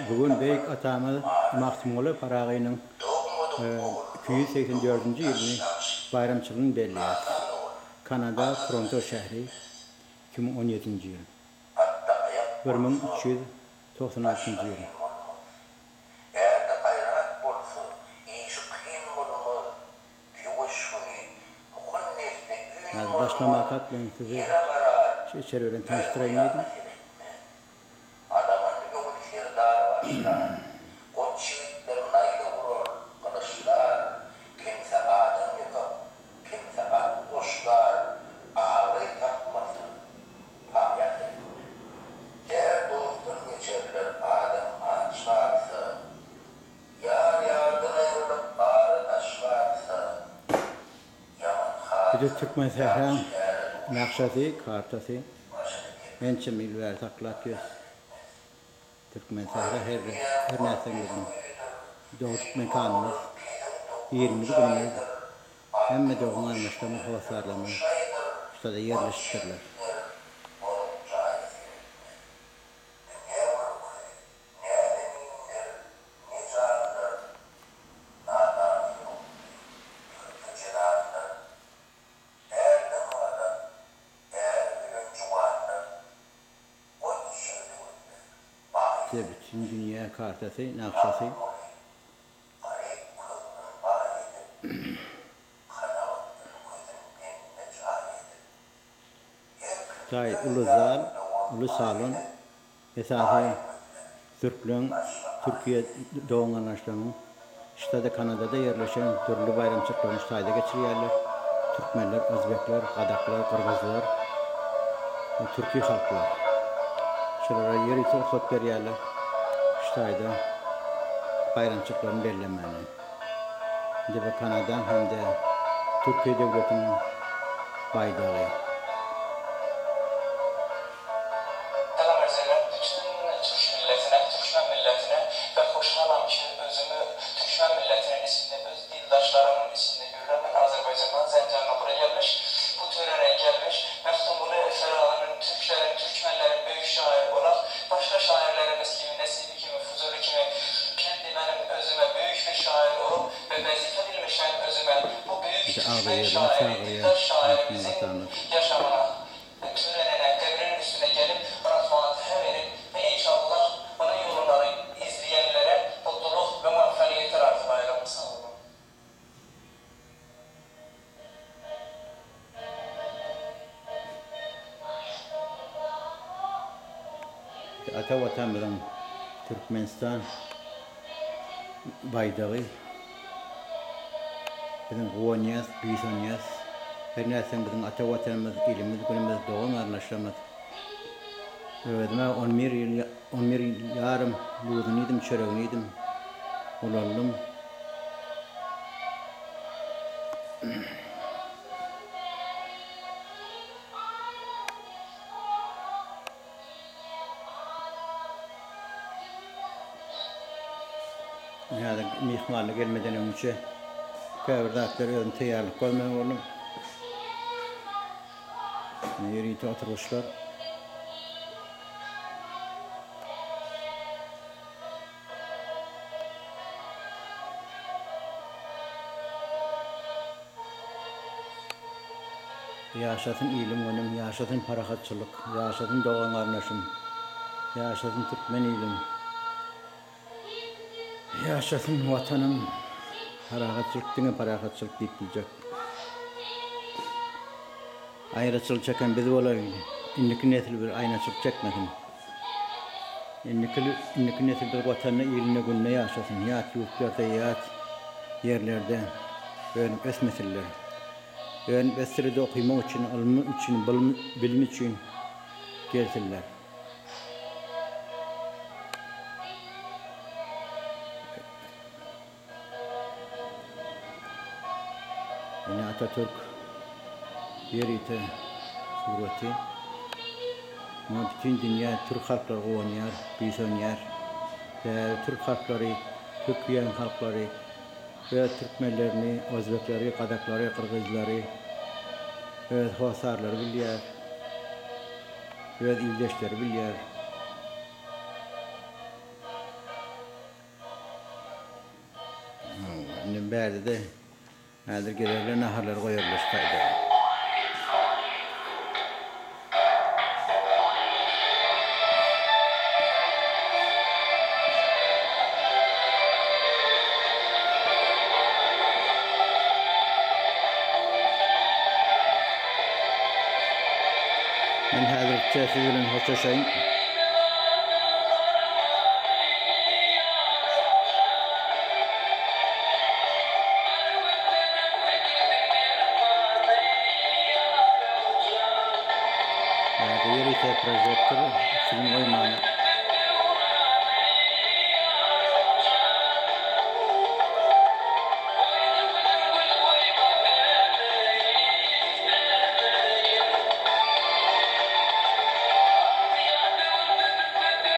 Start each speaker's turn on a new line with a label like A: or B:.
A: Bu gün beýik atamyz Magtymguly Pyragynyň 284-nji ýylyny baýramçylygyny belleýäris. Kanada, Toronto şäheri, 2017-nji ýyl. 1396-njy ýyl. Häzir başlamakak men sizi şu içeri bilen tanyşdyraýyn diýdim.
B: Alamanly öňüni serdar başlar, Goç ýigitler naýza urar, gylyçlar, Kimse adam ýykyp, kimse at goşlar, Abraý tapmasa, paýa etme. Är dostdan geçerler, adam aç galsa, Ýar ýardan aýrylyp, ara daş galsa, Ýaman
A: Bu-da
B: hatyna
A: Türkmensähraň
B: ýagşy äre duşsa,
A: nagşasy, kartasy.
B: Başyny depip,
A: Ençeme ýyl bäri saklap ýörüs. Türkmensähra her her nätseň biziň dogduk mekanymyz, ýerimiz, günümiz. Hemme dogan-garyndaşlarymyz, hossarlarymyz şurada ýerleşipdirler. Size bütin dünýä kartasy, nagşasy.
B: Garyp köňlün baý edip, Kanagat ülkesin bende jaý edip, Her kim
A: Jaý
B: öz
A: uly zal,
B: ýanynda
A: uly
B: wepa
A: salon.
B: edip,
A: Esasy
B: Baý gözläp,
A: türkleň,
B: başga
A: Türkiýe
B: aý seretmez.
A: dogan-garyndaşlarynyň Ştada Kanadada ýerleşen dürli baýramçylyklaryny şu taýda geçirýärler. Türkmenler, özbekler, gazaklar, gyrgyzlar we türki halklar. Şulara ýörite rugsat berýärler şu taýda baýramçylyklaryny bellemäne. Indi bu Kanadaň hem-de Türkiýe döwletiniň baýdagy.
C: Salam arz edirem bütün Türk milletine, Türkmen milletine ve hoşhalam ki özümi Türkmen milletinin içinde öz dildaşlarımın içinde görürem men Azerbaycandan Zencandan buraya gelmiş bu törene gelmiş Mehtumgulu Ferahının Türklerin Türkmenlerin büyük şairi olaq başka şairlerimiz kimi Nesibi kimi Fuzuli kimi kendi benim özüme büyük bir şair olup ve vazife bilmişem özüme bu büyük
A: Bizi
C: Türkmen
A: agyrýerden
C: şairi
A: çagyrýar
C: dildaş
A: Magtymguly
C: şairimizin
A: atamyz.
C: yaşamına törenine, qəbrinin üstüne gelip ona fatiha verip ve inşallah onun yolunları izleyenlere mutluluk ve muvaffakiyetler arzulayırım. Sağ olun.
A: Ata Watanymyzyň Türkmenistan baýdagy biziň guwanýas, buýsanýas. Her nätseň biziň ata Watanymyz, ilimiz, günümiz, dogan-garyndaşlarymyz. Özüm-ä on bir ýyl, on bir ýyl ýarym duzuny iýdim, çöregini iýdim, ulaldym. Häzir myhmanlar gelmeden öňçe käbir zatlary özüm taýýarlyk görmeli boldum. Ýörite oturgyçlar. Ýaşasyn ilim günüm, ýaşasyn parahatçylyk, ýaşasyn dogan garyndaşym, ýaşasyn türkmen ilim, ýaşasyn watanym, parahatçylyk diňe parahatçylyk diýip biljek. Aýraçylyk çeken biz bolaýyn, indiki nesil bir aýnaçylyk çekmesin. Indiki indiki nesil bir watanda ilinde günde ýaşasyn, ýat ýurtlarda ýat ýerlerde önüp ösmesinler. Önüp ösdüride okymak üçin, ylmy üçin, bilim üçin gelsinler. Ine Atatürk ýörite suraty. Muňa bütin dünýä türk halklary guwanýar, buýsanýar. Sebäbi türk halklary, Türkiýäniň halklary öz türkmenlerini, özbekleri, gazaklary, gyrgyzlary öz hossarlary bilýär, öz ildeşleri bilýär. Indem bärde-de häzir gelerler naharlary goýarlar şu taýda. Men häzirlikçe siz bilen hoşlaşaýyn. Bärde ýörite prožektor film goýmaga.